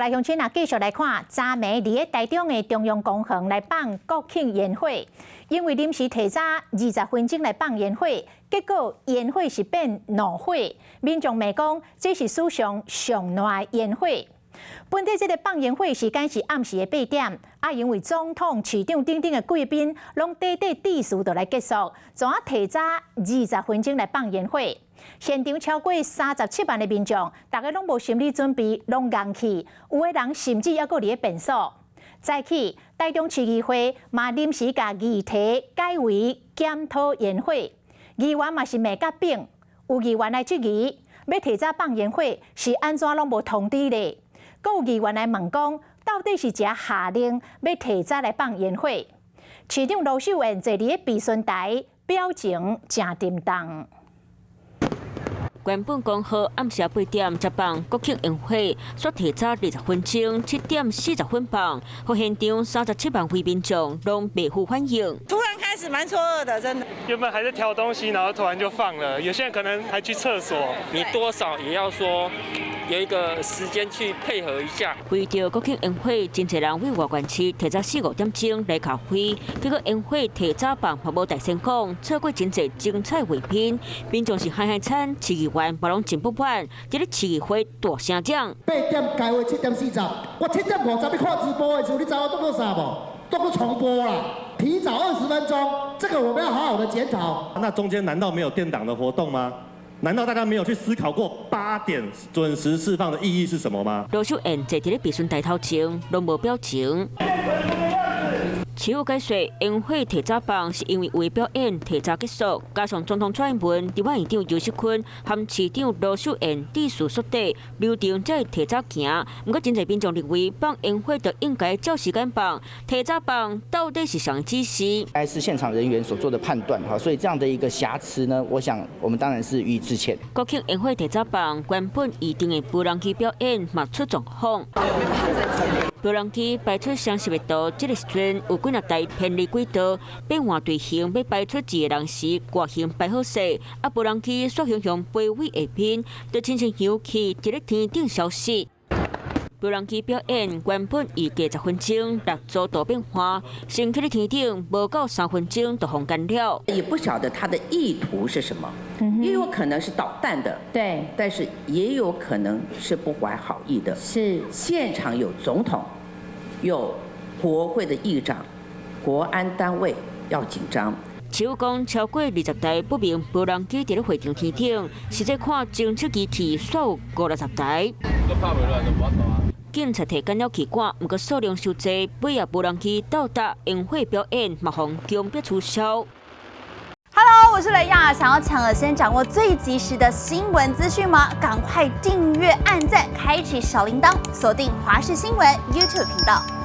來鄉親啊，繼續來看，昨暝佇咧台中的中央公園來放國慶煙火，因為臨時提早20分鐘來放煙火，結果煙火是變怒火，民眾罵講這是史上上爛的煙火。本底這个放煙火時間是暗時的8點，啊，因為總統、市長等等的貴賓攏短短致辭就來結束，怎啊提早二十分鐘來放煙火？現場超過37萬的民眾，大家攏無心理準備，攏戇去，有的人甚至猶閣佇咧便所。早起，台中市議會嘛臨時共議題改為檢討煙火，議員嘛是罵甲反，有議員來質疑，欲提早放煙火是按怎攏無通知咧？閣有議員來問講，到底是誰下令欲提早來放煙火？市長盧秀燕坐佇咧備詢台，表情誠沉重。原本講好暗時8點才放國慶煙火，煞提早20分鐘，7點40分放，予現場37萬位民眾攏袂赴反應。突然開始蠻錯愕的，真的。原本還在挑東西，然後突然就放了，有些人可能還去廁所。你多少也要說有一個時間去配合一下。為著國慶煙火，真濟人為外縣市提早四五點鐘來卡位，結果煙火提早放，嘛無大聲講，錯過真濟精彩畫面，民眾是嗨嗨慘，市議員嘛攏真不滿，佇咧市議會大聲講。8點開會，7點40，我7點50欲看直播的時候，你知我當做啥無？當做重播啦！提早20分鐘，這個我們要好好的檢討。那中間難道沒有墊檔的活動嗎？難道大家沒有去思考過8點準時釋放的意義是什麼嗎？盧秀燕坐佇咧備詢台頭前，攏無表情。市府解釋，煙火提早放是因為為表演提早結束，加上總統蔡英文、立法院長游錫堃和市長盧秀燕致辭縮短流程，才會提早行。毋過，真濟民眾認為放煙火就應該照時間放，提早放到底是啥指示？該是現場人員所做的判斷，哈，所以這樣的一個瑕疵呢，我想我們當然是予以致歉。國慶煙火提早放，原本預定的無人機表演嘛出狀況。無人機擺出相似的圖，這个時陣有幾若台偏離軌道，變換隊形，欲擺出一个人時，外形擺好勢，啊，無人機煞雄雄飛位下面，就親像香氣佇咧天頂消失。無人機表演原本預計10分鐘，六組圖變換，升起咧天頂，無夠3分鐘就風乾了。也不曉得他的意圖是什麼，也有可能是搗蛋的，但是也有可能是不懷好意的。現場有總統，有國會的議長，國安單位要緊張。市府講超過20台不明無人機佇咧會場天頂，實際看偵測機器煞有五六十台。警察提干擾器趕，毋過數量傷濟，尾仔無人機到達煙火表演，嘛予強迫取消。 Hello，我是雷亞，想要搶先掌握最及時的新聞資訊嗎？趕快訂閱、按讚、開啟小鈴鐺，鎖定華視新聞 YouTube 頻道。